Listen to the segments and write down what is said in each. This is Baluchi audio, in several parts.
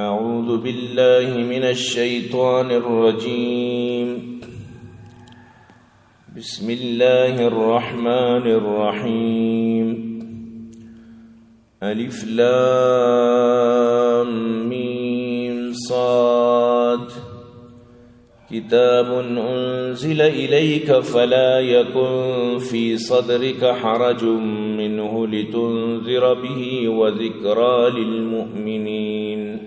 أعوذ بالله من الشيطان الرجيم. بسم الله الرحمن الرحيم. ألف لام ميم صاد. كتاب أنزل إليك فلا يكن في صدرك حرج منه لتنذر به وذكرى للمؤمنين.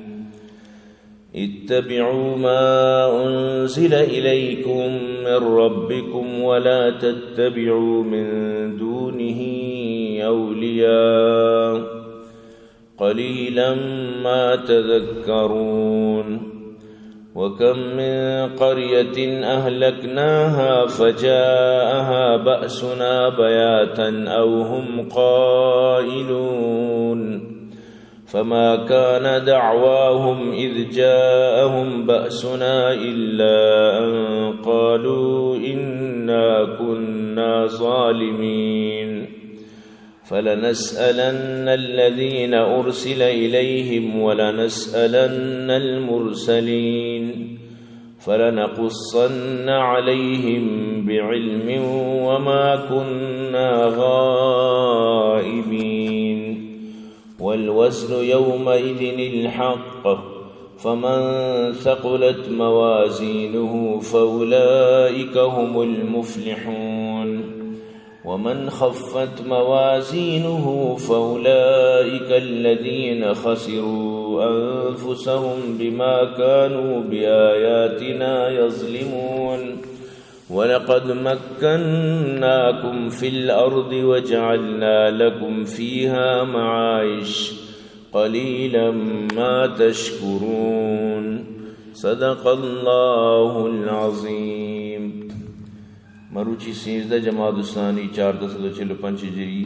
اتبعوا ما أنزل إليكم من ربكم ولا تتبعوا من دونه أولياء. قليلا ما تذكرون. وكم من قرية أهلكناها فجاءها بأسنا بياتا أو هم قائلون. فما كان دعواهم إذ جاءهم بأسنا إلا أن قالوا إنا كنا ظالمين. فلنسألن الذين أرسل إليهم ولنسألن المرسلين. فلنقصن عليهم بعلم وما كنا غائبين. والوزن يومئذ الحق. فمن ثقلت موازينه فأولئك هم المفلحون. ومن خفت موازينه فأولئك الذين خسروا أنفسهم بما كانوا بآياتنا يظلمون. ولقد مكناكم في الأرض وجعلنا لكم فيها معايش. قليلا ما تشكرون. صدق الله العظيم. مروچی سیزدہ جمادی الثانی، چاردہ سد و چل و پنچ ہجری،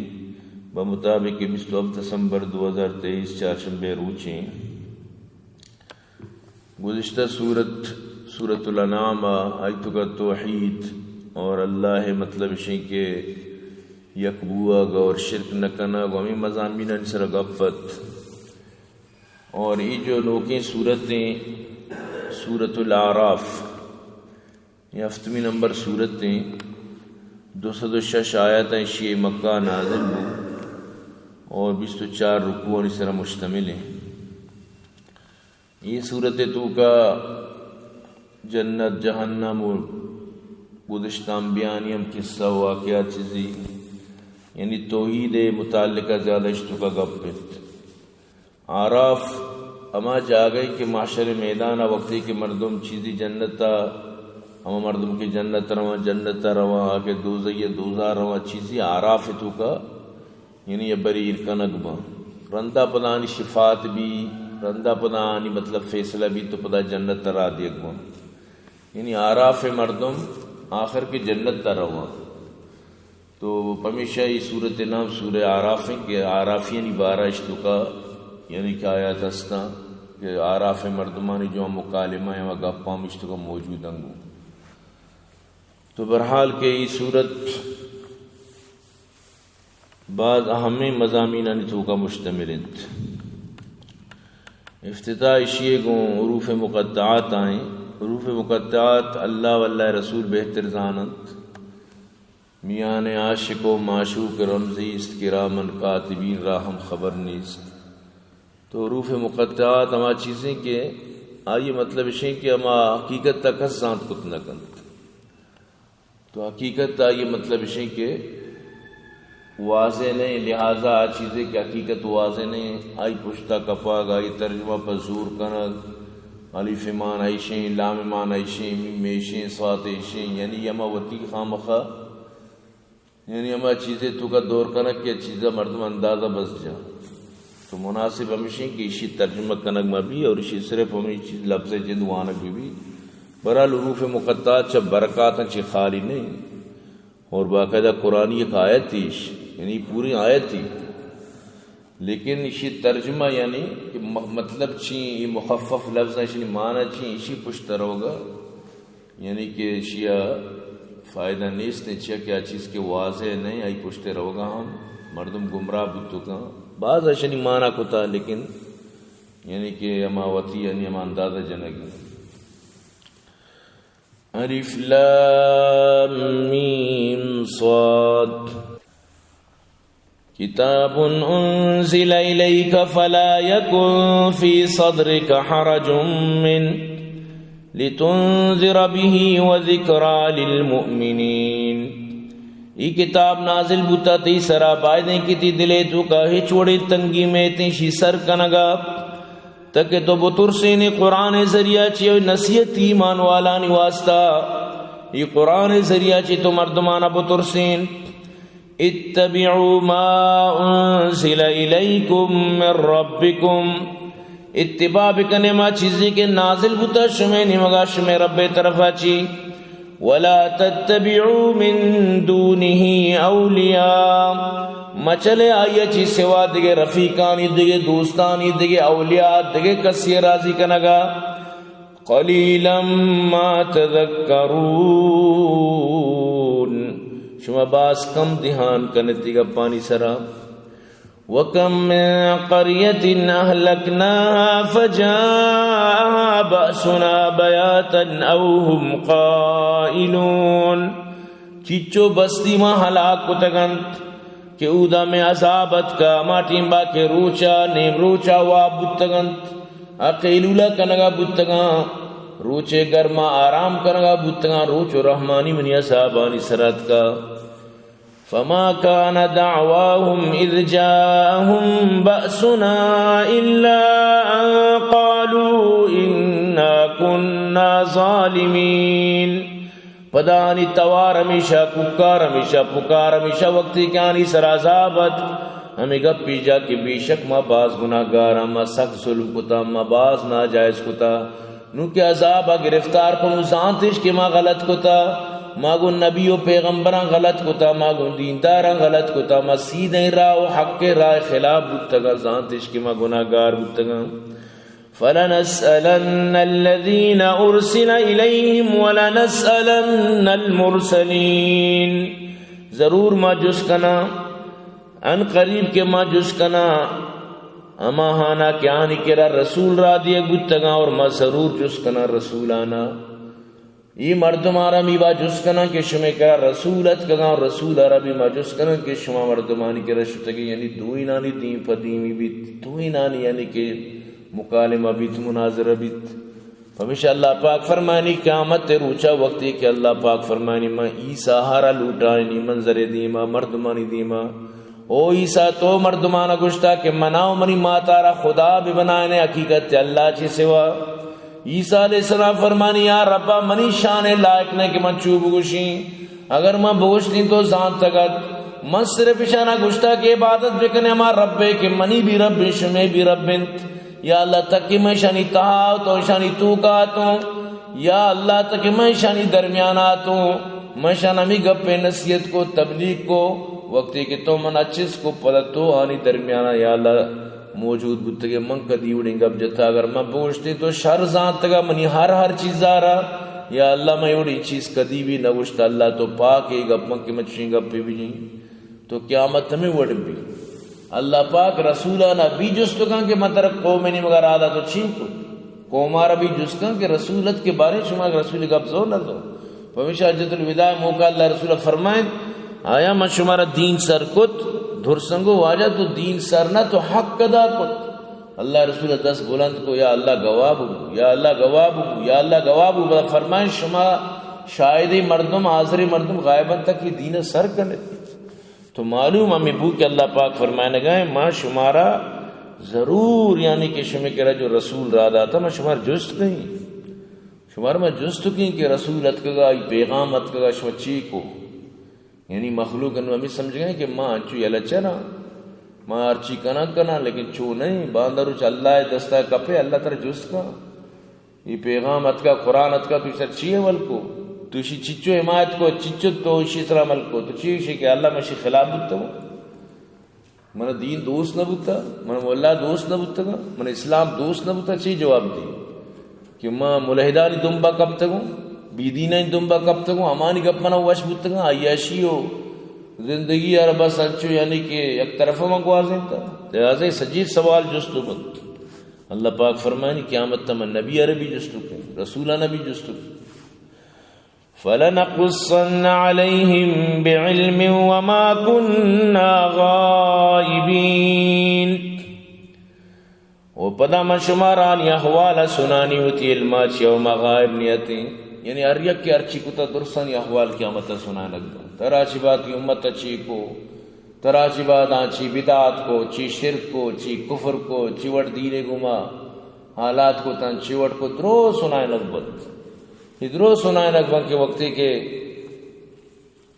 بمطابق بیست و ہفت دسمبر دو ہزار تئیس، چارشنبے روچیں۔ گزشتہ سورت، سورت الانعام ء، آئی توکا توحید اور اللہ ء مطلب اشیں کہ یک بوگ اور شرک نہ کنگ و ہمیں مضامینانی سرا گپ ات۔ اور ای جو نوکیں سورتیں، سورت الاعراف، یہ ہفتمی نمبر سورت ہیں، دو سد و شش آیت ہیں، شیع مکہ نازل ہو اور بیست و چار رکوعانی سرا مشتمل ہیں۔ یہ سورت توکا جنت، جہنم و گزشتہ انبیانی ہم قصہ و واقعات چیزی، یعنی توحید متعلقہ زیادہ اشتوکا گپ انت۔ آراف ہما جاگہ کہ محشر میدان ء وقتی کہ مردم چیزی جنت ء، ہما مردم کہ جنت رواں، جنت ء رواں، آ کہ دوزئی ء، دوزہ رواں، چیزی آراف توکا، یعنی ابری ایر کنگ باں۔ رندا پدا آنی شفاعت بی، رندا پدا آنی مطلب فیصلہ بی تو پدا جنت ء راہ دیگ باں۔ یعنی آراف مردم آخر کہ جنت ء رواں۔ تو پمیشا ای سورت نام سورہ آراف ہیں کہ آرافیانی بارہ اشتوکا، یعنی کہ آیات ہستاں کہ آراف مردمانی جو مکالمہ ہیں و گپاں اشتوکا موجود انگو۔ تو بہرحال کہ ای سورت بعض اہمیں مضامینانی توکا مشتمل انت۔ افتتاح اشیے گوں حروف مقطعات آئیں۔ حروف مقطعات اللہ و اللہ رسول بہتر زاننت۔ میان عاشق و معشوق رمزی است، کراماً کاتبین را ہم خبر نیست۔ تو حروف مقطعات ہما چیزیں کہ آئی مطلب اشیں کہ ہما حقیقت تا کس زانت کت نہ کنت۔ تو حقیقت آئی مطلب اشیں کہ واضح نہیں، لہذا آ چیزے کہ حقیقت واضح نہیں، آئی پشتا کپگ، آئی ترجمہ پر زور کنگ، الف مان ایشیں، لام مان ایشیں، میم ایشیں، صاد ایشیں، یعنی ہما وتی خامخا، یعنی ہما چیزے توکا دور کنگ کہ چیزا مردم اندازہ بس جا۔ تو مناسب ہمیشیں کہ اشی ترجمہ کنگ مہ بی اور اشی صرف ہمیں چیز لفظ جند وانگ بہ بی۔ بہرحال حروف مقطعات چہ برکاتاں چہ خالی نہیں اور باقاعدہ قرآنی ایک آیت ایش، یعنی پوری آیت ہی۔ لیکن اشی ترجمہ یعنی کہ م-، مطلب چی، یہ مخفف لفظ ہیں، اشی معنی چی، اشی پشت روگا۔ یعنی کہ اشیا فائدہ نیست، چیا کہ آ چیز کہ واضح نہیں، آئی پشتے روگا ہم مردم گمراہ بوتو کن۔ بعض اشنی معنی کتا، لیکن یعنی کہ ہما وتی، یعنی ہما اندازہ جنگی۔ الف لام میم صاد۔ کتاب انزل الیک فلا یکن فی صدرک حرج منه لتنذر به وذکری للمؤمنین۔ ای کتاب نازل بوتا تئی سرا، بایدیں کہ تئی دلے توکا ہچ وڑیں تنگی میتیں شی سر کنگا، تاکہ تو بترسین۔ ای قرآن ذریعہ چی نصیحت ایمان والانی واسطہ، ای قرآن ذریعہ چی تو مردمانا بترسین۔ اتبعوا ما انزل الیکم من ربکم، اتباع بکنے ما چیزی کہ نازل بوتا شمے نیمگا شمے رب طرفا چی۔ ولا تتبعوا من دونه اولیاء، مچلے آئی چی سوا دگہ رفیقانی، دگہ دوستانی، دگہ اولیاء، دگہ کسی راضی کنگا۔ قلیلا ما تذکرون، شما باز کم دھیان کنت ای گپانی سرا۔ وکم من قریة اہلکناها فجاءها بأسنا بیاتا او هم قائلون۔ چیچو بستی ما ہلاک کتگنت کہ اودا میں عذاب اتکا، ہما ٹیمبا کہ روچا، نیم روچا واب بوتگنت، آ قیلولہ کنگا بوتگاں، روچے گرما آرام کنگا بوتگاں، روچ و رحمانی منی عذابانی سر اتکا۔ فما كان دعواهم إذ جاءهم بأسنا إلا أن قالوا إنا كنا ظالمين۔ پدا آنی توار ہمیشہ، کوکار ہمیشہ، پکار ہمیشہ، وقتی کہ آنی سر عذاب ات، ہمیں گپی جا کہ بے شک ما باز گناہگاراں، ما سخت ظلم کتا، ما باز ناجائز کتا۔ نوں کہ عذاب ء گرفتار کنوں، زانتش کہ ما غلط کتا، ما گوں نبی و پیغمبراں غلط کتا، ما گوں دینداراں غلط کتا، ما سیدھیں راہ و حق راہ خلاف بوتگاں، زانتش کہ ما گناہگار بوتگاں۔ فلنسألن الذين أرسل إليهم ولنسألن المرسلين۔ ضرور ما جست کناں، ان قریب کہ ما جست کناں ہماہانا کہ آنی کرا رسول را دیگ بوتگاں، اور ما ضرور جست کناں رسولانا۔ اے مردماں را می با جست کناں کہ شمے کرا رسول اتکگاں، اور رسول را بھی ما جست کناں کہ شما مردمانی کرا شتگے، یعنی دوئینانی دیم پہ دیمی بیت، دوئینانی یعنی کہ مکالمہ بیت، مناظرہ بیت۔ پمیشا اللہ پاک فرمانی، قیامت روچا وقتی کہ اللہ پاک فرمانی، من عیسی ہارا لوٹائینی منظر دیما، مردمانی دیما، او عیسی، تو مردمانا گوشتا کہ منا و منی ماتارا خدا ببنائینے، حقیقت اللہ چی سوا۔ عیسی علیہ السلام فرمانی، یا ربا، منی شان لائق نہ کہ من چو بگوشیں، اگر من بگوشتیں تو زانتگت۔ من صرف اشانا گوشتا کہ عبادت بکنے ہما ربے کہ منی بھی رب، شمے بھی رب انت۔ یا اللہ، تاکہ من اشانی تہا تو اشانی توکا تو۔ یا اللہ، تاکہ من اشانی درمیانا تو۔ من اشان ہمی گپے نصیحت کو، تبلیغ کو، وقتی کہ تو من اچس کو، پدا تو آنی درمیانا یا اللہ موجود بوتگے۔ من کدی وڑیں گپ جتا، اگر من بگوشتیں تو شر زانتگا منی ہر ہر چیزارا، یا اللہ، من وڑیں چیز کدی بھی نہ گوشتا۔ اللہ تو پاک اے گپ من کہ من چشیں گپے بجیں۔ تو قیامت ہمیں وڑ بی۔ اللہ پاک رسولانا بھی جست کن کہ من ترا قوم نیمگا راہ دا تو چی کو؟ قومارا بھی جست کن کہ رسول ات کے بارے شما رسول گپ زو نہ زو۔ پمیشا حجۃ الوداع موقع اللہ رسول فرمائیں، آیا من شمارا دین سر کت؟ درسنگو واجہ تو دین سر نہ، تو حق ادا کت۔ اللہ رسول دست بلند کو، یا اللہ گواہ بو، یا اللہ گواہ بو، یا اللہ گواہ بو۔ بدا فرمائیں، شما شاہدیں مردم، حاضریں مردم غائباں تک یہ دین سر کنت۔ تو معلوم ہمیں بو کہ اللہ پاک فرمائنگا ہے، ما شمارا ضرور، یعنی کہ شمے کرا جو رسول را داتا، ما شمار جست کہیں۔ شمار ما جست کہیں کہ رسول اتکگا، ای پیغام اتکگا، شما چی کو؟ یعنی مخلوق انو ہمیں سمجھ گئے کہ ما انچو یلہ چنا، ما ہرچی کنا کنا، لیکن چو نہیں، باندروچ اللہ دستا کپے، اللہ ترا جست کا۔ اے پیغام اتکا، قرآن اتکا، تو ایشی سر چی عمل کو؟ تو ایشی چچو حمایت کو، چچو تو ایشی سر عمل کو؟ تو چی ایشی کہ اللہ من ایشی خلاف بوتگوں؟ من دین دوست نہ بوتا؟ من مولا دوست نہ بوتگا؟ من اسلام دوست نہ بوتا؟ چی جواب دی کہ ما ملحدانی دنبا کپتگوں، بی دینانی دنبا کپتگوں، ہمانی گپ منا وش بوتگا، عیاشی و زندگی یار بس انچو یعنی کہ یک طرف من گوازینتا۔ لہذا سجی سوال جست و بنت۔ اللہ پاک فرمانی، قیامت ءَ من نبی ءَ را بھی جستو کن، رسولاں ءَ بھی جستو کن۔ فلنقصن عليهم بعلم وما كنا غائبين۔ و پدا من شمارانی احوال ءَ سنانی وتی علم ءَ چیا و ما غائب نیتیں۔ یعنی ہر یک کہ ہرچی کتا درسانی احوال قیامت ءَ سنائینگ بنت۔ ترا چی بات کی امت ءَ چی کو، ترا چی بات آں چی بدعت کو، چی شرک کو، چی کفر کو، چی وڑ دین گما حالات کو تن، چی وڑ کو درو سنائینگ بنت۔ یہ درو سنائینگ بنت کہ وقتی کہ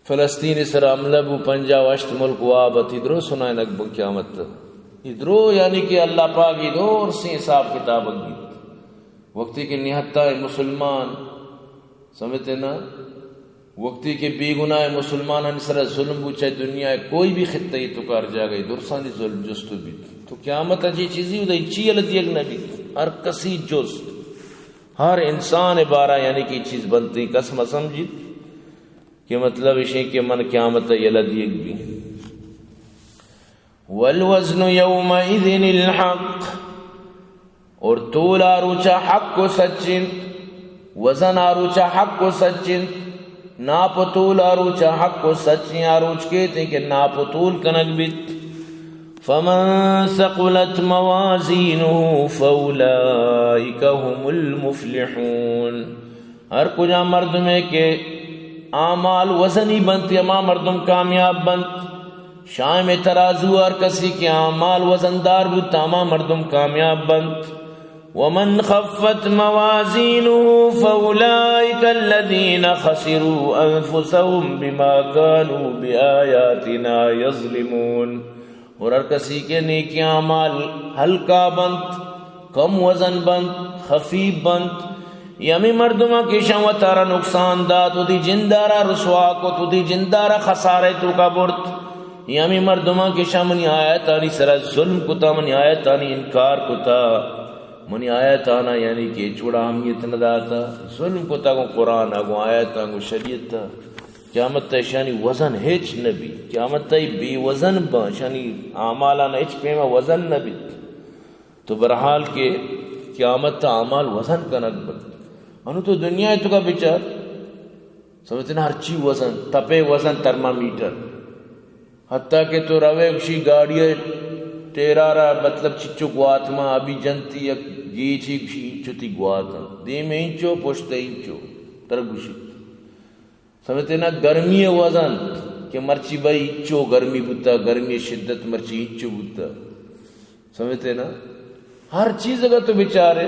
فلسطین سر حملہ بو، پنجاہ و ہشت ملک واب ات، یہ درو سنائینگ بنت قیامت۔ یہ درو یعنی کہ اللہ پاک یہ دور سے حساب کتاب گیت۔ وقتی کہ نہتا مسلمان، سمجھتے نا، وقتی کہ بے گناہ مسلمانانی سر ظلم بو، چاہے دنیا ءِ کوئی بھی خطہ ءِ تو کار جاگہ درسانی ظلم جستو بیت۔ تو قیامت ءَ جی چیزی ہوتا، چی یلہ دیگ نہ بیت۔ ہر کسی جست، ہر انسان بارہ یعنی کہ چیز بنتی، کس مہ سمجھیت کہ مطلب اشیں کہ من قیامت ءَ یلہ دیگ بی۔ والوزن يومئذ الحق، اور تول آ روچا حق و سچ انت، وزن آ روچا حق و سچ انت، ناپ و تول آ روچا حق و سچ انت، آ روچ کیت کہ ناپ و تول کنگ بیت۔ فمن ثقلت موازينه فأولئك هم المفلحون۔ ہر کجا مردمے کہ اعمال وزنی بنت، ہما مردم کامیاب بنت۔ شاہم ترازو ہر کسی کہ اعمال وزندار بوت، ہما مردم کامیاب بنت۔ ومن خفت موازينه فأولئك الذين خسروا أنفسهم بما كانوا بآياتنا يظلمون۔ اور ہر کسی کہ نیکی اعمال ہلکا بنت، کم وزن بنت، خفیف بنت، یہ ہمیں مردماں کہ شاں وتارا نقصان دات، وتی جندارا رسوا کت، وتی جندارا خسارے توکا برت۔ یہ ہمیں مردماں کہ شاں منی آیتانی سرا ظلم کتا، منی آیتانی انکار کتا، منی آیتانا یعنی کہ چوڑا اہمیت نہ داتا، ظلم کتا گوں قرآن، گوں آیتاں، گوں شریعت۔ قیامت ءَ اشانی وزن ہچ نہ بی۔ قیامت ءَ بے وزن باں، اشانی اعمالان ہچ پیما وزن نہ بیت۔ تو بہرحال کہ قیامت ءَ اعمال وزن کنگ بنت۔ انو تو دنیا ءِ توکا بچار، سمجھتے نا، ہرچی وزن، تپے وزن ترمامیٹر۔ حتیٰ کہ تو روے گشی گاڑی ءِ ٹیرا را، مطلب چچو گوات ما ابھی جنتی یک گیچی گشی انچو تی گوات، دیم انچو، پشت انچو، تر گشی۔ سمجھتے نا، گرمی ءِ وزن کہ مرچی بھئی انچو گرمی بوتا، گرمی ءِ شدت مرچی انچو بوتا۔ سمجھتے نا؟ ہر چیز اگر تو بچارے،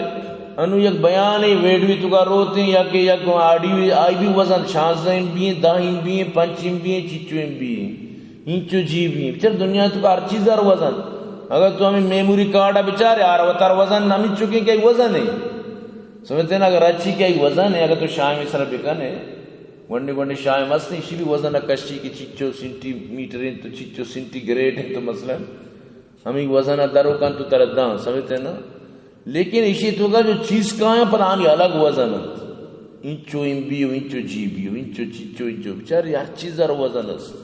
انو یک بیانے ویڈیو توکا روتے یا کہ یک آڈیو، آئی بھی وزن شانزدہ ایم بی ہیں، دہ ایم بی ہیں، پنچ ایم بی ہیں، چچو ایم بی ہیں، انچو جی بی ہیں۔ بچار دنیا توکا ہر چیز ہر وزن۔ اگر تو ہمیں میموری کارڈ بچارے، ہر وتار وزن ہمیں چکے کہ وزن ہے۔ سمجھتے نا؟ اگر اچھی کہ وزن ہے، اگر تو شاہ میں سر بکنے، گونڈے گونڈے شاہ مست ہیں، اسی بھی وزن کشی کہ چچو سینٹی میٹر ہیں تو چچو سینٹی گریڈ ہیں تو مثلاً ہمیں وزن ءَ درو کن تو ترا داں، سمجھتے نا؟ لیکن ایشی توکا جو چیز کایاں پدا آنی الگ وزن انت۔ انچو ایم بی و انچو جی بی و انچو چچو انچو۔ بچار ہر چیز ءَ وزن است۔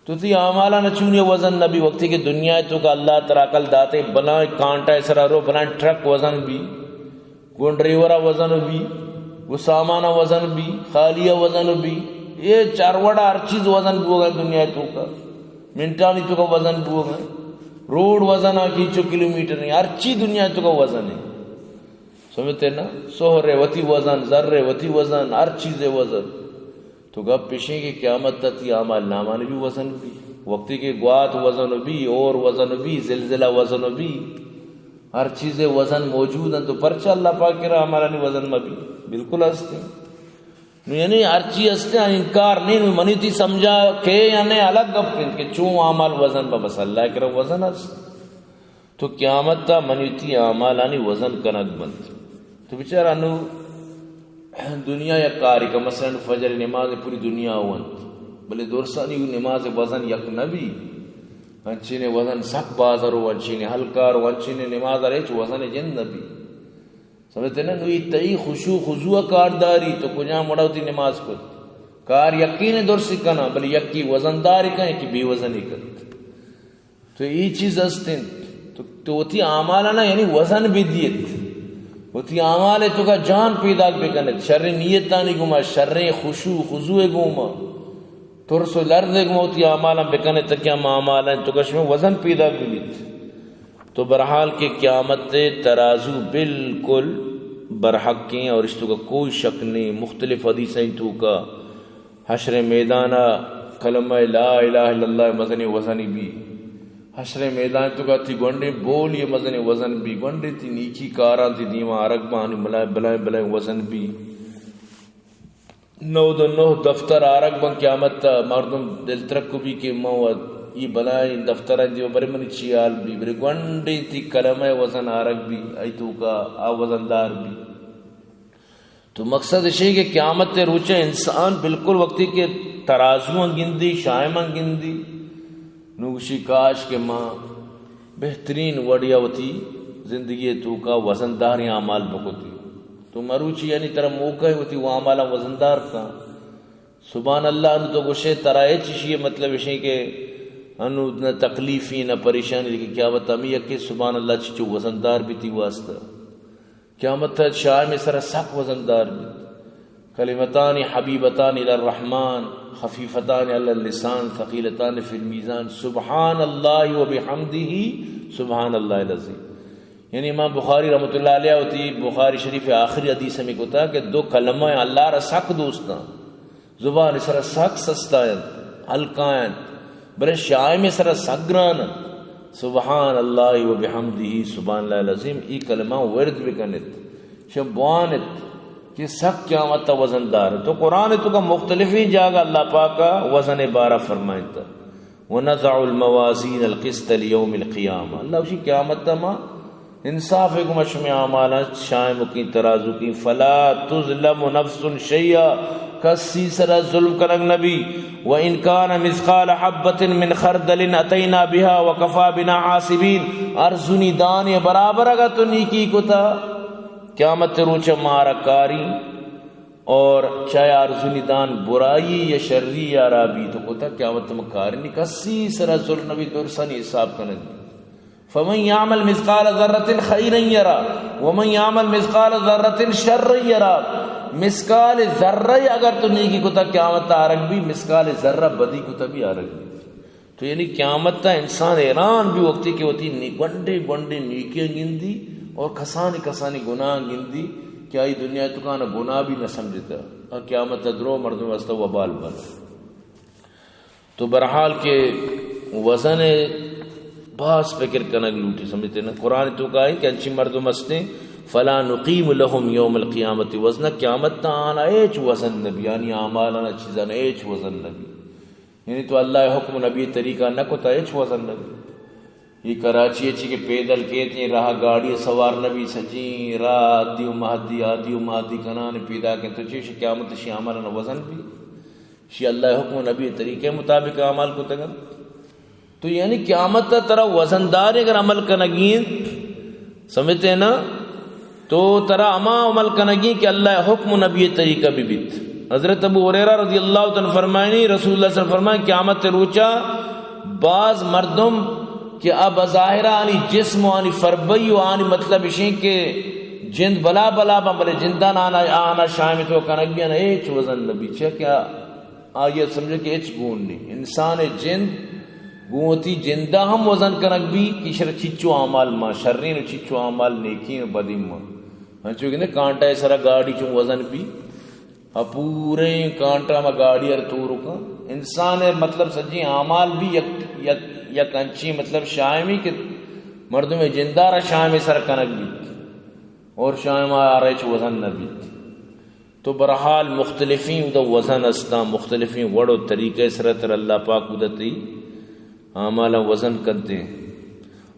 تو تی اعمالاں چونی وزن نہ بی، وقتی کہ دنیا ءِ توکا اللہ ترا عقل داتے، بلاہیں کانٹا ءِ سرا رو، بلاہیں ٹرک وزن بی۔ گوں ڈریور ءَ وزن بی، گوں سامان ءَ وزن بی، خالی ءَ وزن بی۔ اے چاروڑا ہر چیز وزن بوگا دنیا ءِ توکا۔ منٹانی توکا وزن بوگا۔ روڈ وزن ءَ کیچو کلومیٹر نہیں، ہر چیز دنیا ءِ توکا وزن ہے۔ سمجھتے نا؟ سہر ءِ وتی وزن، زر ءِ وتی وزن، ہر چیز ءِ وزن۔ تو گپ پیشیں کہ قیامت ءَ تی اعمال نامانی بھی وزن بی۔ وقتی کہ گوات وزن بی، اور وزن بی، زلزلہ وزن بی، ہر چیز ءِ وزن موجود انت، تو پرچا اللہ پاک کرا اعمالانی وزن مہ بی؟ بالکل ہست انت۔ نو یعنی ہر چیز ہست انت، انکار نہیں۔ نو منی تی سمجھا کہ یعنی الگ گپ انت کہ چون اعمال وزن با، بس اللہ کرا وزن ہست۔ تو قیامت ءَ منی تی اعمالانی وزن کنگ بنت۔ تو بچار انو دنیا یک کاری کہ مثلاً فجر نماز پوری دنیا ونت، بلے درسانی نماز وزن یک نہ بی۔ انچین وزن سک بازار و انچین ہلکار و انچین نماز ءَ ہچ وزن جند نہ بی۔ سمجھتے نا؟ نو ای تئی خشوع خضوع کار داری، تو کجام وڑا وتی نماز کت؟ کار یقین درست کنا، بلے یکی وزن داری کن، یکی بے وزنی کن۔ تو ای چیز است انت۔ تو، تو وتی اعمالانا یعنی وزن بدیت، وتی اعمال توکا جان پیداک بکنت، شریں نیتانی گوما، شریں خشوع خضوع گوما، ترس و لرز گوما وتی اعمالاں بکنت، تاکہ ہم اعمالاں توکا شمئے وزن پیداک ببیت۔ تو بہرحال کہ قیامت ترازو بالکل برحق ایں اور اس توکا کوئی شک نہیں۔ مختلف حدیثاں توکا حشر میدانا کلمہ لا الہ الا اللہ مزنیں وزنی بی۔ حشر میدان توکا تی گونڈیں بولی مزنیں وزن بی، گونڈیں تی نیکی کاراں تی دیما آرگ بانی بلائیں بلائیں بلائیں وزن بی۔ نود و نہ دفتر آرگ بن قیامت تا، مردم دل ترک بی کہ من و ای بلائیں دفتر دیما برے منی چی حال بی، برے گونڈیں تی کلمہ وزن آرگ بی، ای توکا آ وزندار بی۔ تو مقصد اشی کہ قیامت روچ انسان بالکل وقتی کہ ترازواں گندی، شائماں گندی، نو گوشی کاش کہ ما بہترین وڑیا وتی زندگی توکا وزنداریں اعمال بکتی۔ تو مروچی یعنی ترا موقع ہے وتی و اعمالاں وزندار کن۔ سبحان اللہ، انو تو گوشے ترا اے چیشی مطلب اشی کہ انو نہ تکلیفی نہ پریشانی، لیکن قیامت ہمی یکے سبحان اللہ چچو وزندار بیتی واسطہ۔ قیامت ء شائم سرا سک وزندار بیت۔ کلمتان حبیبتان الی الرحمن، خفیفتان علی اللسان، ثقیلتان فی المیزان، سبحان اللہ و بحمدہ، سبحان اللہ العظیم۔ یعنی امام بخاری رحمۃ اللہ علیہ وتی بخاری شریف آخری حدیث ہمیں کتا کہ دو کلمہ اللہ را سک دوستاں۔ زبان سرا سک سستا انت، ہلکا انت، بلے شائم سرا سک گران انت۔ سبحان اللہ و بحمدہ، سبحان اللہ العظیم، ای کلمہ ورد بکنت، شما بوانت کہ سک قیامت وزندار انت۔ تو قرآن توکا مختلفیں جاگہ اللہ پاکا وزن بارا فرمائنت۔ ونضع الموازین القسط لیوم القیامہ۔ اللہ وشی قیامت ما انصاف گما شمی اعمالاں شائم کیں، ترازو کیں، فلا تظلم نفس شیئا، کسی سرا ظلم کنگ نبی، و ان کان مثقال حبۃ من خردل اتینا بها وکفی بنا حاسبین، ارزنی دانے برابر اگا تو نیکی کتا، قیامت روچ مارا کاری، اور چاہے ارزنی دان برائی یا شری یا رابی تو کتا، قیامت ما کاری نی، کسی سرا ظلم نبی، درسانی حساب کنگ۔ فمن یعمل مثقال ذرة خیرا یرہ ومن یعمل مثقال ذرة شرا یرہ۔ مثقال ذرہ اگر تو نیکی کتا قیامت آرگ بی، مثقال ذرہ بدی کتا بھی آرگ بی۔ تو یعنی قیامت تا انسان حیران بی وقتی کہ وتی نی-، گونڈے گونڈے نیکیاں گندی اور کسانی کسانی گناہ گندی کہ آئی دنیا تو کانا گناہ بھی نہ سمجھتا اور قیامت تا درو مردم واسطہ وبال بن۔ تو بہرحال کہ وزن ء باز فکر کنگ لوٹی، سمجھتے نا؟ قرآن توکا ہے کہ انچی مردم ہستیں، فلا نقیم لهم یوم القیامۃ وزنا، قیامت تا آنا ہچ وزن نبی، یعنی اعمال آنا چیزانا ہچ وزن نبی۔ یعنی تو اللہ حکم نبی طریقہ نہ کتا، ہچ وزن نبی۔ یہ کراچی ء چی کہ پیدل کیت، یہ راہ گاڑی سوار نبی، سجیں راہ آدی و مہدی، آدی و مہدی کنان پیدا کن، تو چیش قیامت شی عمل نہ وزن بی؟ شی اللہ حکم و نبی طریقے مطابق اعمال کتگ انت۔ تو یعنی قیامت ء ترا وزندار اگر عمل کنگی انت، سمجھتے نا؟ تو ترا ہما عمل کنگی کہ اللہ حکم و نبی طریقہ بھی بیت۔ حضرت ابو ہریرہ رضی اللہ تعالی عنہ فرمائنی، رسول اللہ صلی اللہ علیہ وسلم فرمائے، قیامت روچا باز مردم کہ اب ظاہرہ آنی جسم و آنی فربئی و آنی مطلب اشیں کہ جند بلا بلا بن، بلے جندان آنا، آنا شائم تو کنگ بھی آنا ہیچ وزن نبی، چہ کیا آئی ء سمجھ کہ ہچ گون نہیں۔ انسان ء جند گوں وتی جند ء ہم وزن کنگ بی کہ شر چچو اعمال ما شرین و چچو اعمال نیکین و بدین ما۔ انچو کہ کانٹا ء سرا گاڑی چون وزن بی، ء پوریں کانٹا ما گاڑی ار تورکاں۔ انسان ء مطلب سجیں اعمال بی یک، یک، یک انچیں مطلب شائمی کہ مردم جندار شائم سر کنگ بیت اور شائم آرا ہچ وزن نہ بیت۔ تو بہرحال مختلفیں اودا وزن استاں، مختلفیں وڑ و طریقہ سرا تر اللہ پاک اودا تئی اعمالاں وزن کنتے۔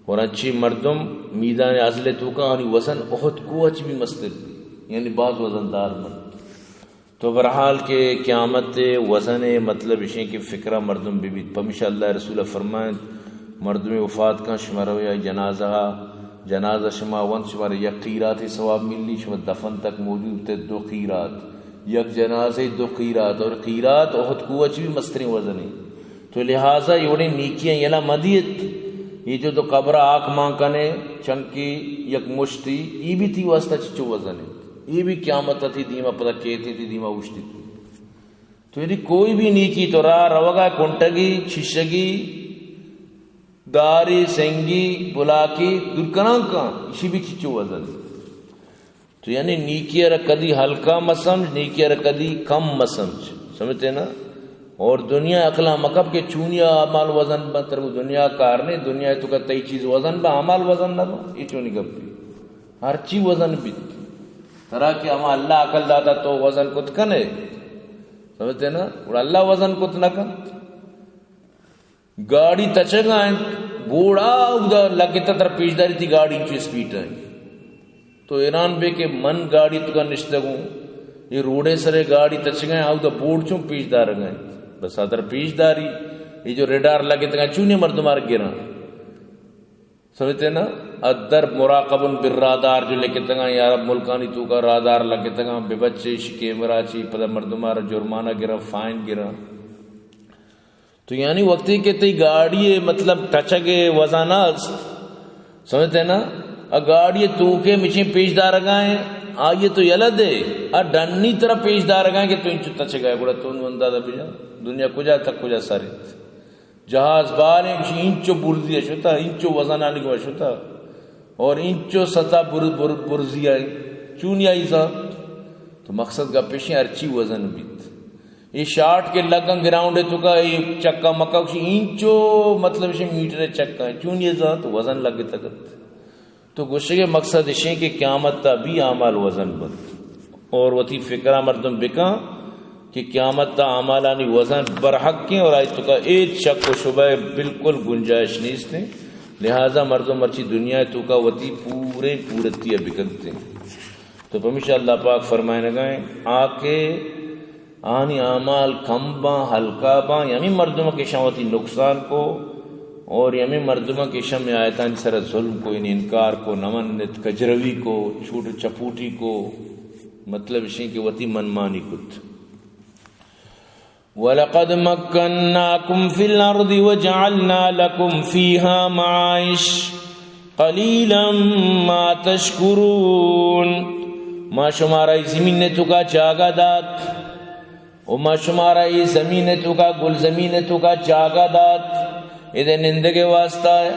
اور انچیں مردم میدان عزل توکا آنی وزن احد کوہ چ بھی مستر بی، یعنی باز وزندار بنت۔ تو بہرحال کہ قیامت وزن مطلب اشیں کہ فکرہ مردم ببیت۔ پمیشا اللہ رسول فرمائنت، مردمے وفات کن، شما روے آئی جنازہ، جنازہ شما ونت، شما را یک قیراتے ثواب ملی، شما دفن تک موجود تے دو قیرات، یک جنازے دو قیرات، اور قیرات احد کوہ چ بھی مستریں وزنے۔ تو لہذا یہ وڑیں نیکیاں یلا مدیت، یہ جو تو قبر آک مان کنے، چنکی یک مشتی، یہ بھی تی واسطہ چچو وزن ہے۔ یہ بھی قیامت تی دیما پدا کہتے تی دیما اوشتی۔ تو یعنی کوئی بھی نیکی تو راہ روگا کنٹگی، شیشگی، داری، سنگی، بلاکی، دور کنان کن، اسی بھی چچو وزن۔ تو یعنی نیکی را کدی ہلکا مسمجھ، نیکی را کدی کم مسمجھ۔ سمجھتے نا؟ اور دنیا اقلا مکب کہ چونیا اعمال وزن بنت، ترا دنیا کار نہیں، دنیا تو کا تئی چیز وزن با، اعمال وزن نہ با، یہ چونی گپی۔ ہر چی وزن بیت۔ ترا کہ ہما اللہ عقل داتا تو وزن کت کنے۔ سمجھتے نا؟ اور اللہ وزن کت نہ کنت۔ گاڑی تچگا انت، گوڑا اودا لگتا تر پیشداری تی گاڑی انچو اسپیڈ انت۔ تو حیران بے کہ من گاڑی تو کا نشتگوں، یہ روڈے سرے گاڑی تچگا انت، اودا بورڈ چون پیش دارگا انت۔ بس ادر پیشداری، یہ جو ریڈار لگتگا چونی مردمار گران۔ سمجھتے نا؟ ادر مراقب بالرادار جو لکھتگا، یا عرب ملکانی تو کا رادار لگتگا، بے بچے شی کیمرہ چی، پدا مردمار جرمانہ گران، فائن گران۔ تو یعنی وقتی کہ تئی گاڑی مطلب ٹچگ وزن است، سمجھتے نا؟ ا گاڑی تو کے مچیں پیش دارگا ہیں، آئیے تو یلہ دے، ا ڈنی طرح پیش دارگا ہیں کہ تو انچو ٹچگا ہے، گڑا تو اندازہ بجا، دنیا کجا تک کجا سر انت۔ جہاز بال ہیں، کچھ انچو برزی ہے شتا، انچو وزن آنی کو شتا، اور انچو سطح بر-، بر-، برزی ہے، چونی آئی زانت۔ تو مقصد گپ پیشیں ہرچی وزن بیت۔ یہ شاٹ کے لگن گراؤنڈ ہے تو کا، یہ چکا مکا کچھ انچو، مطلب، اسے میٹر چکا ہے، چون یہ زانت وزن لگے تکت۔ تو گوشگ مقصد اشیں کہ قیامت تا بھی اعمال وزن بنت۔ اور وتی فکرہ مردم بکن کہ قیامت تا اعمالانی وزن برحق ہیں اور آئی تو کا ایچ شک و شبہ بالکل گنجائش نیست ہیں۔ لہذا مردم مرچی دنیا تو کا وتی پورے پورتی بکنت ہیں۔ تو پمیشا اللہ پاک فرمائنگا ہیں، آ کہ آنی اعمال کم باں، ہلکا باں، یمی مردم کہ شاں وتی نقصان کو، اور یمی مردم کہ شاں آیتانی سر ظلم کو، یعنی انکار کو، نہ منت، کجروی کو، چھوٹ چپوٹی کو، مطلب اشیں کہ وتی منمانی کت۔ وَلَقَدْ مَكَّنَّاكُمْ فِي الْأَرْضِ وَجَعَلْنَا لَكُمْ فِيهَا مَعَائِشَ قَلِيلًا مَا تَشْكُرُونَ۔ ما شمارا ای زمین نے تو کا جاگہ دات، و ما شمارا ای زمین نے تو کا، گل زمین نے تو کا جاگہ دات، ادے نندگے واسطہ،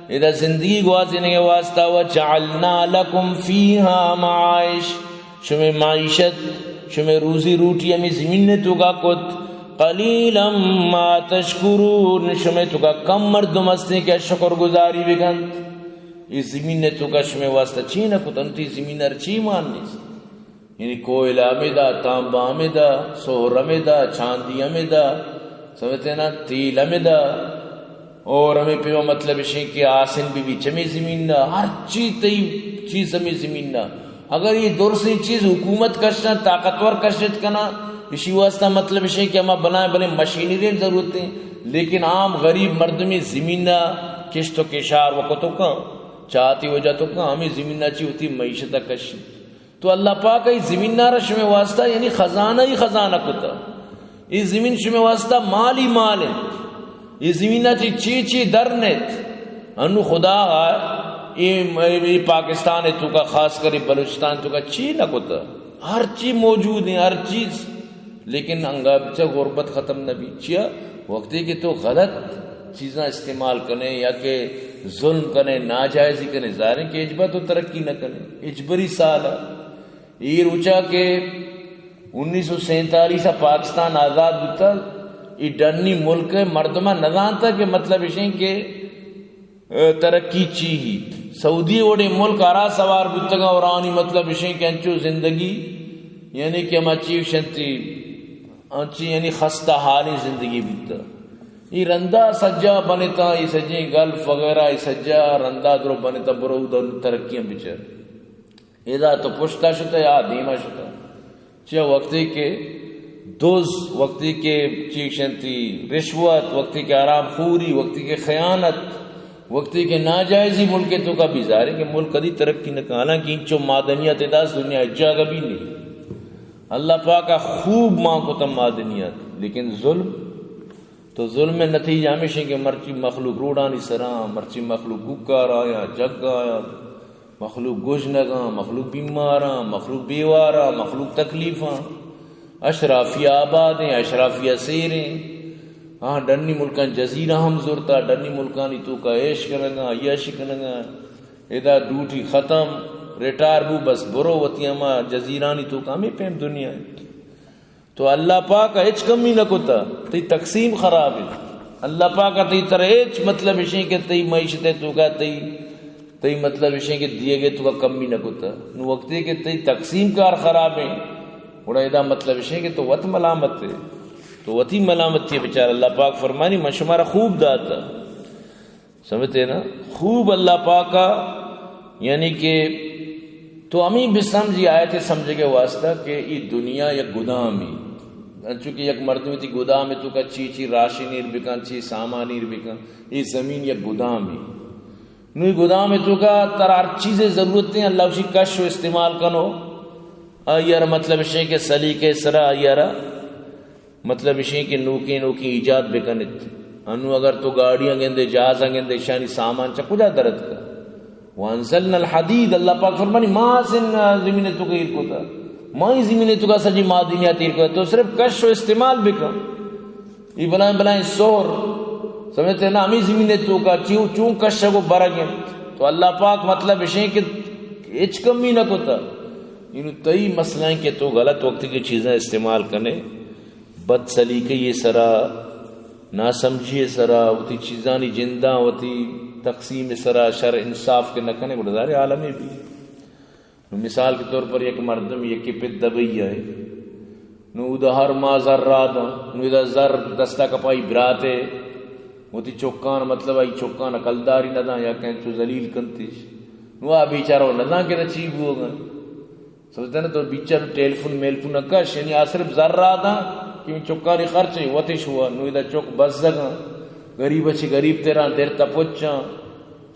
ادے زندگی گوازینگے واسطہ، وَجَعَلْنَا لَكُمْ فِيهَا مَعَائِشَ۔ شمے معیشت، شمے روزی روٹی ہمے زمین نے تو کا کت۔ قَلِيلًا مَا تَشْكُرُونَ۔ شمے تو کا کم مردم ہستیں کہ شکر گزاری بکنت۔ یہ زمین نے تو کا شمے واسطہ چی نہ کت، انتی زمین ہر چی مان نیست۔ یعنی کوئلہ ہمے دا، تانبہ ہمے دا، سہر ہمے دا، چاندی ہمے دا، سمجھتے نا، تیل ہمے دا۔ اور ہمے پیما مطلب اشیں کہ آسن بی بی چمی زمین نا، ہر چی تئی چیز ہمے زمین نا۔ اگر یہ درسیں چیز حکومت کشنا، طاقتور کشت کنا، اسی واسطہ مطلب اشیں کہ ہما بلائیں بلائیں مشینری ضرورت ہیں، لیکن عام غریب مردمی زمین نا کشت و کشار وقت تو کن، چاتی وجہ تو کن، ہمے زمین نا چی ہوتی معیشت کشی۔ تو اللہ پاک ای زمین نارا شمے واسطہ یعنی خزانہ ہی خزانہ کتا۔ ای زمین شمے واسطہ مال ہی مال ہے۔ ای زمین چی چی چی در نیت۔ انو خدا ہا، ای، ای پاکستان تو کا، خاص کر ای بلوچستان تو کا چی نہ کتا۔ ہر چی موجود ہیں، ہر چیز۔ لیکن انگا بچہ غربت ختم نہ بی۔ چیا؟ وقتی کہ تو غلط چیزاں استعمال کنے یا کہ ظلم کنے، ناجائزی کنے، ظاہر ہے کہ اجبا تو ترقی نہ کنے۔ اجبری سال ہے۔ ای روچا کہ انیس سو سینتالیس پاکستان آزاد بوتا، ای ڈنی ملک مردمہ نزانتا کہ مطلب اشیں کہ، اے، ترقی چی ہی۔ سعودی وڑے ملک آرا سوار بوتگا اور آنی مطلب اشیں کہ انچو زندگی، یعنی کہ ہما چی شنتی، انچی یعنی خستہ حالیں زندگی بیتا۔ ای رندا سجا بنتا، ای سجیں گلف وغیرہ، ای سجا رندا درو بنتا، برو در ترقیاں بچار۔ ادا تو پشتا شتا یا دیما شتا۔ چہ وقتی کہ دز، وقتی کہ چی شنتی رشوت، وقتی کہ حرام خوری، وقتی کہ خیانت، وقتی کہ ناجائزی ملک تو کا بیزارے کہ ملک کدی ترقی نہ کن۔ حالانکہ انچو معدنیات ادا دنیا جاگہ بھی نہیں۔ اللہ پاک خوب مان کتا معدنیات، لیکن ظلم تو ظلم ءِ نتیجہ ہمیش ایں کہ مرچی مخلوق روڈانی سرا، مرچی مخلوق کوکار آیاں، جگ آیاں، مخلوق گژنگاں، مخلوق بیماراں، مخلوق بیواراں، مخلوق تکلیفاں۔ اشرافیہ آباد ایں، اشرافیہ سیر ایں۔ ہاں، ڈنی ملکاں جزیرہ ہم زرتا، ڈنی ملکانی توکا عیش کنگاں، عیاشی کنگاں۔ ادا ڈیوٹی ختم، ریٹائر بو، بس برو وتی ہما جزیرانی توکا۔ ہمے پیم دنیا ایں۔ تو اللہ پاک ءَ ہچ کمی نہ کتا، تئی تقسیم خراب ایں۔ اللہ پاک ءَ تئی ترا ہچ مطلب اش ایں کہ تئی معیشت ءِ توکا تئی، تئی مطلب اش ایں کہ دیگے توکا کمی نہ کتا۔ نو وقتی کہ تئی تقسیم کار خراب ایں، گڑا ادا مطلب اش ایں کہ تو وت ملامت ئے، تو وتی ملامتی ئے۔ بچار اللہ پاک فرمانی، من شمارا خوب داتا۔ سمجھتے نا؟ خوب اللہ پاکا، یعنی کہ تو ہمیں بسمجھی آیت سمجھگے واسطہ کہ ای دنیا یک گدامی، انچو کہ یک مردم تی گدام توکا چی چی راشن ایر بکن، چی سامان ایر بکن، ای زمین یک گدامی۔ نو ای گدام توکا ترا ہر چیز ضرورت ایں، اللہ اشی کش و استعمال کنو، آئی ءَ را مطلب اش ایں کہ سلیقے سرا آئی ءَ را مطلب اش ایں کہ نوکیں نوکیں ایجاد بکنت۔ انو اگر تو گاڑیاں گندے، جہازاں گندے، اشانی سامان چہ کجا در اتکا؟ وانزلنا الحدید، اللہ پاک فرمانی، ما سن زمین توکا ایر کتا، ما ہی زمین توکا سجی معدنیات ایر کتا، تو صرف کش و استعمال بکن۔ ای بلائیں بلائیں سہر، سمجھتے نا، ہمیں زمین توکا چیو چون کشگ و برگ انت۔ تو اللہ پاک مطلب اش ایں کہ ہچ کمی نہ کتا۔ انو تئی مسئلہ ایں کہ تو غلط وقت کی چیزاں استعمال کنے، بد سلیقگی سرا، ناسمجھی سرا، وتی چیزانی جنداں وتی تقسیم سرا شر انصاف کہ نہ کنے، گڑا ظاہر عالمے بی۔ نو مثال کے طور پر یک مردم یکے پت دبئی آئے، نو اودا ہر ماہ زر را داں، نو ادا زر دستا کپائی براتے، وتی چکان، مطلب آئی چکان کلداری نہ داں یا کہیں چو ذلیل کنتش، نو آ بیچارہ نہ داں کہ دا چی بوگا۔ سمجھتے نا؟ تو بیچارہ ٹیلیفون میلفون نہ کش، یعنی آ صرف زر را داں کہ چکانی خرچ ہے، وتش ہوا، نو ادا چک بزگاں، غریب چی غریب تیران در تپچاں،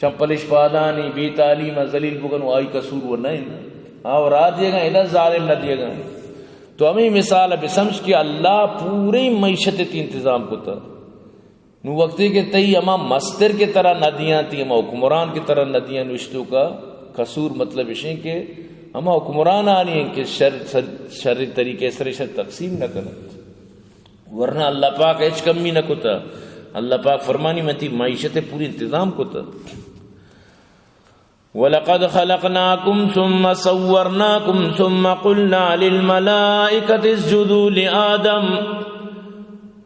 چمپلش پادانی، بے تعلیم ذلیل بکن، و آئی قصور و نہ انت۔ آ و را دیگا، ادا ظالم نہ دیگا۔ تو ہمیں مثال بسمجھ کہ اللہ پوری معیشت تی انتظام کتا۔ نو وقتی کہ تئی ہما مستر کہ ترا نہ دیاں، تی ہما حکمران کہ ترا نہ دیاں، نو اشتو کا قصور مطلب اشیں کہ ہما حکمران آنی ہیں کہ شر، شر، شر طریقے سر شر تقسیم نہ کنت۔ ورنہ اللہ پاک ہچ کمی نہ کتا۔ اللہ پاک فرمانی، من تی معیشت پوری انتظام کتا۔ وَلَقَدْ خَلَقْنَاكُمْ ثُمَّ صَوَّرْنَاكُمْ ثُمَّ قُلْنَا لِلْمَلَائِكَةِ اسْجُدُوا لِآدَمَ۔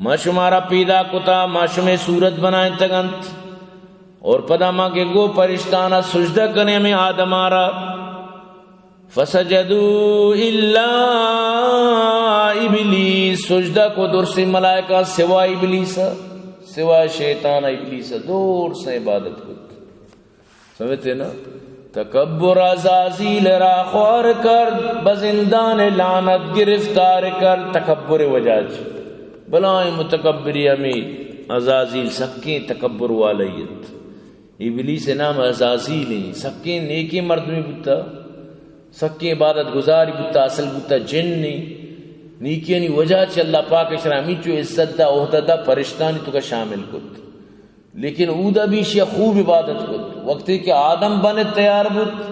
ما شمارا پیدا کتا، ما شمے صورت بنائیں تگنت، اور پدا ما کہ گو پرشتانا سجدہ کنے ہمیں آدمارا۔ فسجدوا الا ابلیس، سجدہ کو درسیں ملائکہ سوائے ابلیس، سوائے شیطان ابلیس، درسیں عبادت کت۔ سمجھتے نا؟ تکبر عزازیل را خوار کرد، بزندان لعنت گرفتار کرد، تکبر وجہ چی۔ بلائیں متکبری ہمیں عزازیل سکیں تکبر والئیت۔ ابلیس نام عزازیل ہیں، سکیں نیکیں مردمی بوتا، سکیں عبادت گزاری بوتا، اصل بوتا جن نہیں۔ نیکیانی وجہ چہ اللہ پاک اشرا ہمیچو عزت دا، عہدہ دا، پرشتانی توکا شامل کت۔ لیکن اودا بھی اشیا خوب عبادت کت۔ وقتی کہ آدم بنے تیار بوت،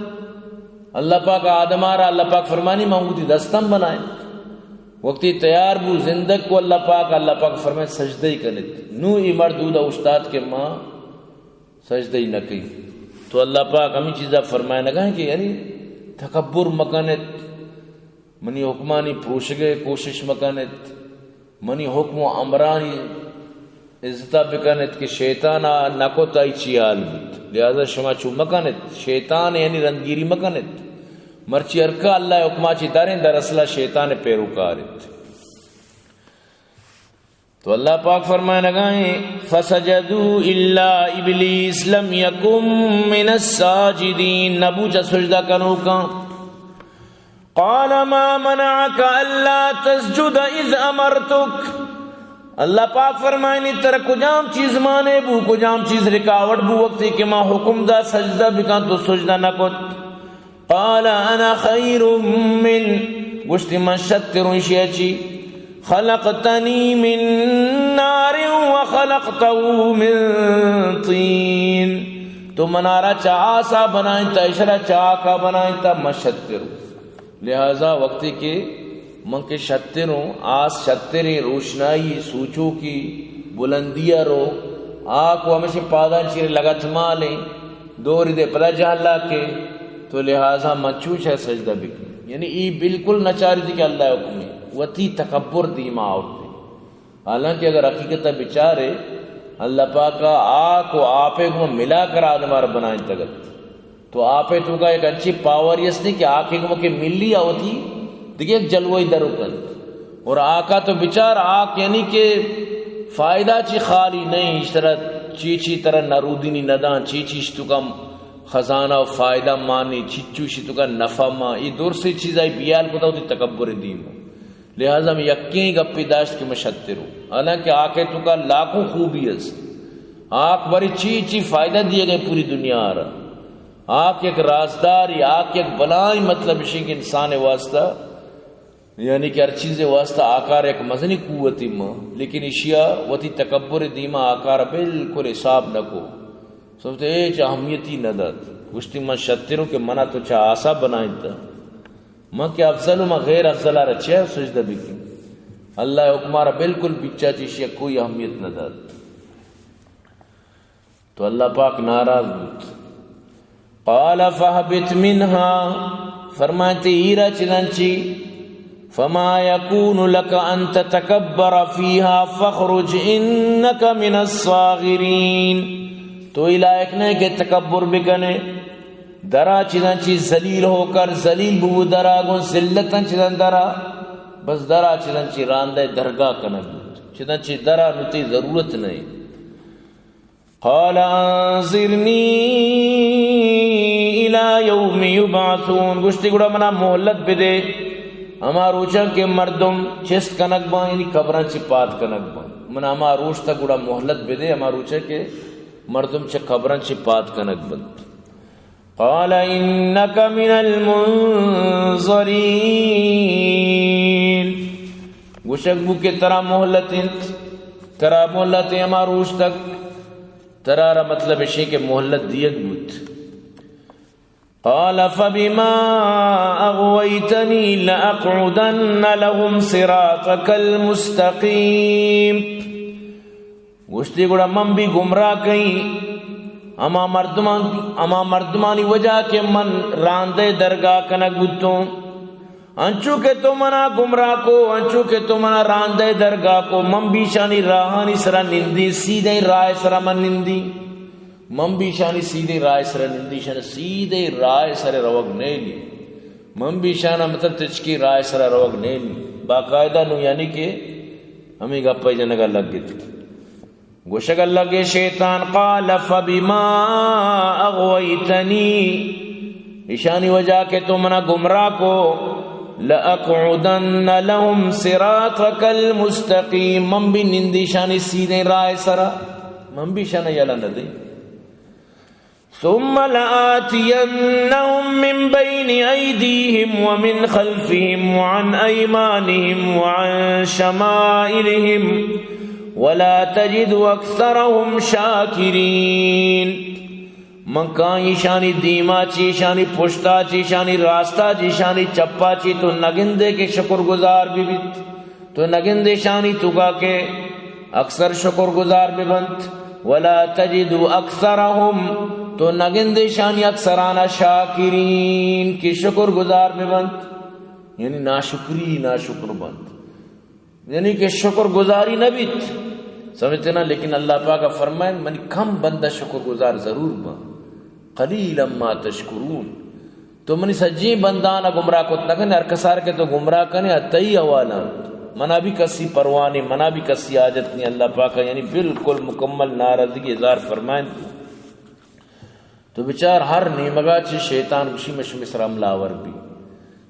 اللہ پاک آدم آرا، اللہ پاک فرمانی، من اوتی دستم بنائیں۔ وقتی تیار بو، زندگ کو اللہ پاک، اللہ پاک فرمائے، سجدہ ہی کنت۔ نو ای مرد اودا اشتات کہ ما سجدہ ہی نہ کئی۔ تو اللہ پاک ہمیں چیزا فرمائے نگا کہ یعنی تکبر مکنت، منی حکمانی پروشگے کوشش مکنت، منی حکم و امرانی عزتا بکنت کہ شیطان آ نکت آئی چی حال بوت۔ لہذا شما چو مکنت، شیطان یعنی رندگیری مکنت۔ مرچی ہرکا اللہ حکما چی داریں، در اصلا شیطان پیروکارت۔ تو اللہ پاک فرمائنگا ہیں، فسجدوا الا ابلیس لم یکن من الساجدین، نبو چا سجدہ کنوکاں۔ قال ما منعک الا تسجد اذ امرتک۔ اللہ پاک فرمائنی، تر کجام چیز مانے بو، کجام چیز رکاوٹ بو، وقتی کہ ما حکم دا سجدہ بکن تو سجدہ نہ کت۔ قال انا خیر من، گوشتی من شتروں اشیا چی، خلقتنی من نار و خلقته من طين، تو منارا چہ آسا بنائینتا، اشرا چہ آکا بنائینتا، من شتروں۔ لہذا وقتی کہ من کہ شتروں، آس شتریں، روشنائی، سوچوکی، بلندی ءَ رو، آ کو ہمیشہ پاداں چیر لگت مالیں، دور دے پدا جہلا کے، تو لہذا من چوش ءَ سجدہ بکن۔ یعنی ای بالکل نچاری دی کہ اللہ حکم ہے، وتی تکبر دیما آورتے۔ حالانکہ اگر حقیقت ءَ بچارے، اللہ پاک ءَ آک و آپے گوں ملا کر آدم ءَ را بنائینتگ ات۔ تو آپے توکا یک انچی پاوری است کہ آکے گوں کہ ملی آ وتی دگہ یک جلوہ ای درو کنت۔ اور آکا تو بچار، آک یعنی کہ فائدہ چی خالی نہیں، اشترا چی چی ترا نرودینی ندان، چی چی اشتوکا خزانہ و فائدہ مانی، چی چو اشتوکا نفع مان، ای دور سے چیزائی بیال کتا وتی تکبر دیم۔ لہذا من یکیں گپے داشت کہ من شتروں۔ حالانکہ آکے توکا لاکھوں خوبی است۔ آک بری چی چی فائدہ دیے گئے پوری دنیا ءَ را۔ آک یک رازداری، آک یک بلائی مطلب اشی کہ انسان واسطہ، یعنی کہ ہر چیز واسطہ آکار یک مزنی قوتی ما، لیکن اشیا وتی تکبر دیما آکار بالکل حساب نہ کو۔ سمجھتے ہیچ اہمیتی نہ دات۔ گوشتی من شتروں کہ منا تو چہ آسا بنائینتا۔ من کہ افضل و من غیر افضل ءَ را چہ سجدہ بکن؟ اللہ حکم ءَ را بالکل بچا چیشی کوئی اہمیت نہ دات۔ تو اللہ پاک ناراض بوت۔ قال فاهبط منها، فرمائتے ایرا چدن چی، فما يكون لك أن تتكبر فيها فاخرج إنك من الصاغرين۔ تو ای لائق نہیں کہ تکبر بکنے، درا چدن چی ذلیل ہو کر، ذلیل بو درا گوں ذلتن چدن درا، بس درا چدن چی راندہ درگاہ کنگ بوت۔ چدن چی درا نو تی ضرورت نہیں۔ قال أنظرني إلى يوم يبعثون، گوشتی گڑا منا مہلت بدے، ہما روچاں کہ مردم چست کنگ باں، یعنی قبراں چی پاد کنگ باں، منا ہما روچ تک گڑا مہلت بدے، ہما روچاں کہ مردم چہ قبراں چی پاد کنگ بنت۔ قال إنك من المنظرين، گوشگ بو کہ ترا مہلت انت، ترا مہلت ہے ہما روچ تک، ترا را مطلب اشی کہ مہلت دیگ بوت۔ قال فبما أغويتني لأقعدن لهم صراطك المستقيم۔ گوشتی گڑا من بھی گمراہ کئی ہما مردمان، ہما مردمانی وجہ کہ من راندہ درگاہ کنگ بوتوں۔ انچو کہ تو منا گمراہ کو، انچو کہ تو منا راندہ درگاہ کو، من بھی شانی راہانی سرا نندی، سیدھیں راہ سرا من نندی۔ من بھی شانی سیدھیں راہ سرا نندی، شان سیدھیں راہ سرا روگ نیلی۔ من بھی شانا مطلب تچکی راہ سرا روگ نیلی۔ باقاعدہ نو یعنی کہ ہمیں گپا جنگا لگ گئے۔ گوشگ لگے شیطان، قال فبما أغويتني، اشانی وجہ کہ تو منا گمراہ کو، لأقعدن لهم صراطك المستقيم، من بھی نندی اشانی سیدھیں راہ سرا، من بھی اشانا یلہ نہ دیں۔ ثم لآتينهم من بين أيديهم ومن خلفهم وعن أيمانهم وعن شمائلهم ولا تجد أكثرهم شاكرين۔ من کائیں اشانی دیما چی، اشانی پشتا چی، اشانی راستا چی، اشانی چپا چی، تو نگندے کہ شکر گزار بہ بیت۔ تو نگندے اشانی توکا کہ اکثر شکر گزار بہ بنت۔ ولا تجد أكثرهم، تو نگندے اشانی اکثرانا شاکرین کہ شکر گزار بہ بنت، یعنی ناشکری، ناشکر بنت، یعنی کہ شکر گزاری نہ بیت۔ سمجھتے نا؟ لیکن اللہ پاک فرمائیں، منی کم بندہ شکر گزار ضرور بنت۔ قليلا ما تشكرون۔ تو منی سجیں بندانا گمراہ کت نہ کنے، ہر کسار کہ تو گمراہ کنے، آ تئی حوالہ انت۔ منا بھی کسی پرواہ نہیں، منا بھی کسی حاجت نہیں، اللہ پاک یعنی بالکل مکمل ناراضگی اظہار فرمائیں۔ تو بچار ہر نیمگا چی شیطان گوشی من شمی سر حملہ آور بی۔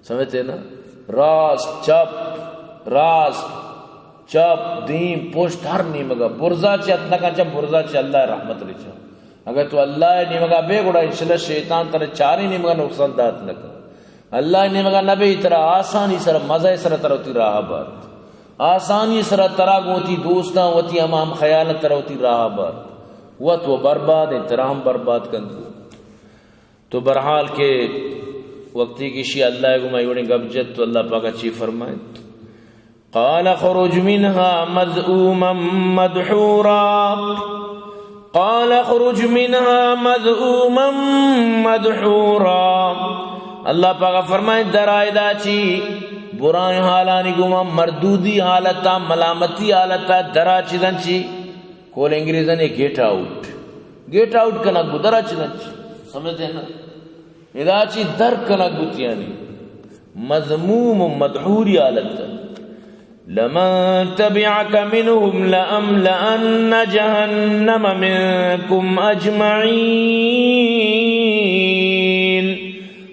سمجھتے نا؟ راست، چپ، راست، چپ، دیم، پشت، ہر نیمگا۔ برزا چی اتنکا چا برزا چی اللہ رحمت رچا۔ اگر تو اللہ نیمگا بے گڑا انشاءاللہ شیطان ترا چاری نیمگا نقصان دات نکا۔ اللہ نیمگا نبے ترا آسانی سر، مزہ سر ترا تی راہ بات۔ آسانی سرا ترا گوں وتی دوستاں، وتی ہما ہم خیالاں ترا وتی راہ بارت۔ وت و برباد انت، ترا ہم برباد کنت۔ تو بہرحال کہ وقتی کہ اشی اللہ گوں ما وڑیں گپ جت تو اللہ پاک چی فرمائیت؟ قال اخرج منها مذءوما مدحورا۔ قال اخرج منها مذءوما مدحورا۔ اللہ پاک فرمائیت، در آ ادا چی برائیں حالانی گوما، مردودی حالتا، ملامتی حالتا، در آ چی دن چی؟ کول انگریزانی گیٹ آؤٹ۔ گیٹ آؤٹ کنگ بو، در آ چی دن چی؟ سمجھتے نا؟ ادا چی در کنگ بوت یعنی مذموم و مدحوری حالت۔ لمن تبعك منهم لأملأن جهنم منكم أجمعين۔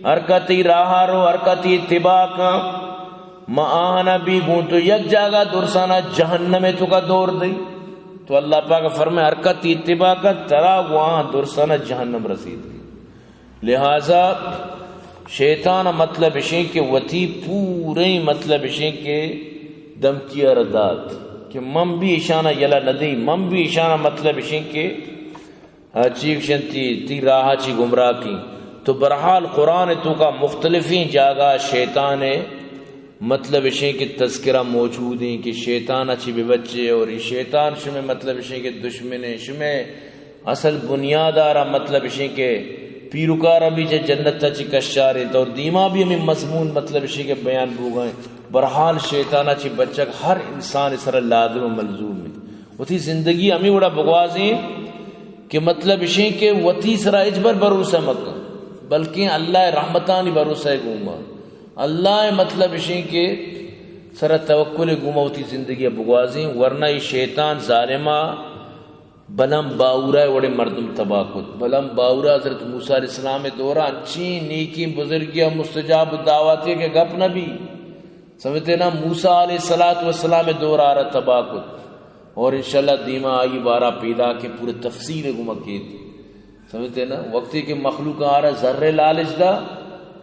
ہر کتی راہ رو، ہر کتی اتباع کن، ما آہانا بی گوں تو یک جاگہ درسانا جہنم توکا دور دئی۔ تو اللہ پاک فرمائے، ہر کتی اتباع کن، ترا گوں آہاں درسانا جہنم رسیت۔ لہذا شیطان ء مطلب اشیں کہ وتی پوریں مطلب اشیں کہ دمکی ء را دات کہ من بھی اشانا یلہ نہ دیں، من بھی اشانا مطلب اشیں کہ آ، چی گشنتی، تی راہ چی گمراہ کی۔ تو بہرحال قرآن توکا مختلفیں جاگہ شیطان ء مطلب اشیں کہ تذکرہ موجود ہیں کہ شیطان ء چی بے بچے اور یہ شیطان شمے مطلب اشیں کہ دشمن ہے، شمے اصل بنیاد آرا مطلب اشیں کہ پیرکار ابھی چہ جنت ء چہ کشار انت اور دیما بھی ہمیں مضمون مطلب اشیں کہ بیان بوگا ہیں۔ بہرحال شیطان ء چہ بچگ ہر انسان سر لازم و ملزوم ہے۔ وتی زندگی ہمیں وڑا بگوازیں کہ مطلب اشیں کہ وتی سرا ہچبر بھروسہ مکن، بلکیں اللہ ء رحمتانی بھروسہ گوما۔ اللہ ء مطلب اشیں کہ سرا توکل گوما وتی زندگی بگوازیں، ورنہ یہ شیطان ظالمہ بلم باورا وڑے مردم تباہ کت۔ بلم باورا حضرت موسیٰ علیہ السلام دورا انچیں نیکیں بزرگی مستجاب الدعواتی کہ گپ نہ بی۔ سمجھتے نا، موسیٰ علیہ الصلوۃ والسلام دورا آرا تباہ کت۔ اور انشاءاللہ دیما آئی بارا پیدا کہ پورے تفصیل گما کیت۔ سمجھتے نا، وقتی کہ مخلوق آرا زر لالچ دا،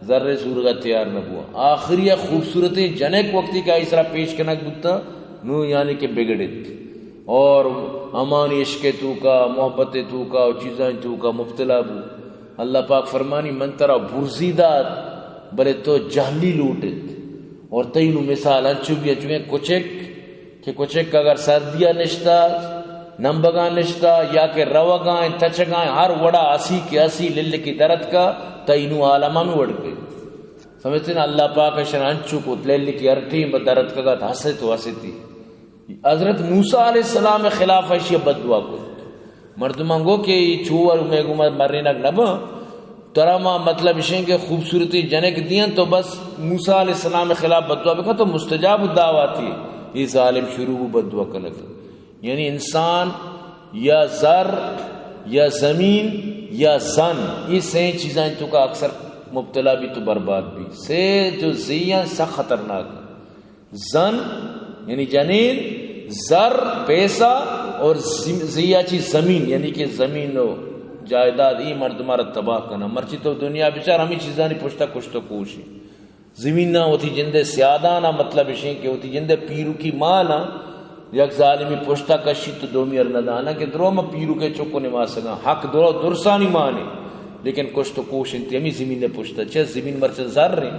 زر سورگا تیار نہ بوا۔ آخری خوبصورتیں جنک وقتی کہ آئی سرا پیش کنگ بوتا، نو یعنی کہ بگڑت۔ اور امانی عشق توکا، محبت توکا و چیزاں توکا مبتلا بو۔ اللہ پاک فرمانی، من ترا برزی دات، بلے تو جہلی لوٹت۔ اور تئی نو مثال انچو بی انچو کچک کہ کچک اگر سردیا نشتا، نمبگا نشتا یا کہ روگا ہیں، تچگا ہیں، ہر وڑا اسی کہ اسی للکی درت کا، تئی نو عالم ہمیں وڑ کے۔ سمجھتے نا، اللہ پاک شر انچو کو للکی ہر ٹیم درت کا ہسے تو ہسے تی۔ حضرت موسیٰ علیہ السلام خلاف ایشی بددعا کو۔ مردمان گو کہ یہ چوور میں گو مرینک نبا۔ ترا ما مطلب اشیں کہ خوبصورتی جنک دین تو بس موسیٰ علیہ السلام خلاف بددعا بکن تو مستجاب الدعواتی۔ یہ ظالم شروع بو بددعا کنگ۔ یعنی انسان یا زر یا زمین یا زن، یہ سیں چیزاں توکا اکثر مبتلا بی تو برباد بی۔ سے جو زیاں سخت خطرناک۔ زن یعنی جنین، زر، پیسہ اور زم-، زیا چی زمین، یعنی کہ زمین و جائیداد، ای مردم را تباہ کنا۔ مرچی تو دنیا بچار، ہمیں چیزانی پشتا کشت و کوشی۔ زمین نا وتی جندے سیادانا مطلب اشیں کہ وتی جندے پیروکی مالا یک ظالمی پشتا کشی تو دومی ار ندانا کہ درو ما پیروکے چکو نماسگا، حق درو درسانی مانے، لیکن کشت و کوش انتی ہمیں زمین پشتا۔ چہ زمین مرچا زر ہیں،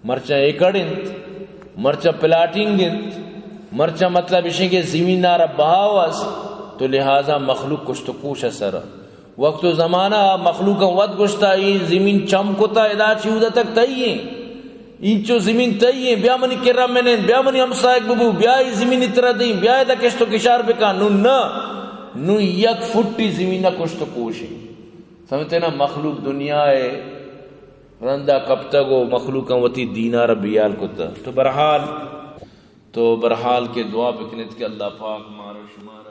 مرچاں ایکڑ انت، مرچاں پلاٹنگ انت، مرچاں مطلب اشیں کہ زمین آرا بہاؤ است، تو لہذا مخلوق کشت و کوش سر۔ وقت و زمانہ مخلوق وت گشتا، ای زمین چم کتا، ادا چی اودا تک تئی ہیں، اینچو زمین تئی ہیں، بیا منی کرا منند، بیا منی ہمسائگ ببو، بیا ای زمین ترا دیں، بیا ادا کشت و کشار بکن۔ نو نہ، نو یک فٹی زمین کشت و کوش ہیں۔ سمجھتے نا، مخلوق دنیا ہے رندا کپتگ و مخلوقاں وتی دینار بیال کتہ۔ تو بہرحال، تو بہرحال کہ دعا بکنیت کہ اللہ پاک مارا شمارا